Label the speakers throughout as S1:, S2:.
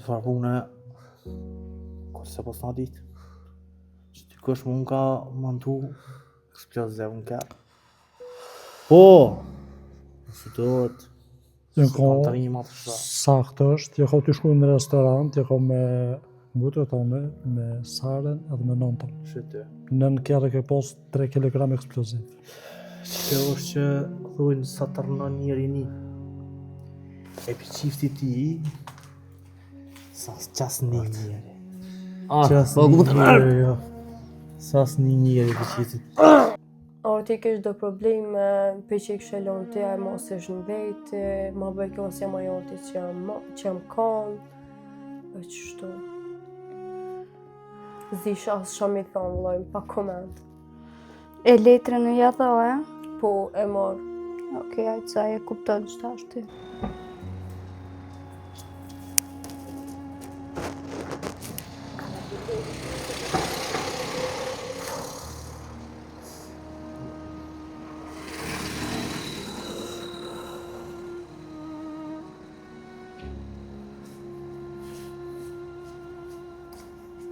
S1: Që farë pune, ko se po s'na ditë. Që ty kush mund ka montu eksploziv në kerr. Po! Nëse duhet,
S2: Jo
S1: se
S2: ka,
S1: kanë të rimat është.
S2: saktë është, jo ka të shku në restorant, jo ka me butë tone, me Saren edhe me nënë tonë.
S1: Që ty.
S2: Nën kerr e ke pas 3 kg eksploziv.
S1: Që është që thujnë sa të rënon njeri një. E pi qifti ti, sa qas një njeri.
S3: Ah,
S1: Qas
S3: po
S1: një
S3: ku të
S1: njeri, jo. Sa një njeri pi qifti.
S4: Or ti kish do probleme, për që i kishe lonë ti, ai mos ish në vete, ma bëj kjo si jam ajo ti që jam, mo- që jam konë, e qështu. Zisha as qa mi thonë, vëllai, pa koment.
S5: E letrën e ja dha, e?
S4: Po, e morë.
S5: Okej, ajtë sa e kupton që tash ti.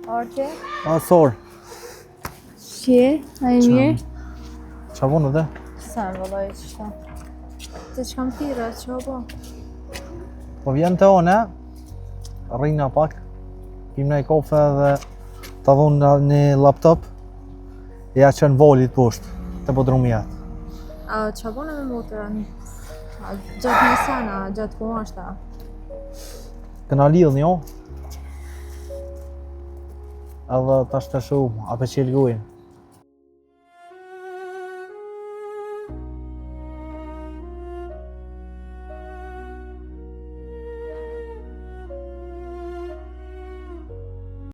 S5: Orte?
S1: A, sorë.
S5: Qje? A i mirë?
S1: Qa vonë dhe?
S5: Sa vëllai qështu. Të që kam thira, që o bo?
S1: Po vjen të one, rrina pak, pim në kofe dhe ta vonë në një laptop, ja qenë volit poshtë, të podrumi atë.
S6: A qa bone me motrën? A gjatë një sena, gjatë ku është a?
S1: Këna lidh një, edhe tash të shumë, a pe qelë gojnë.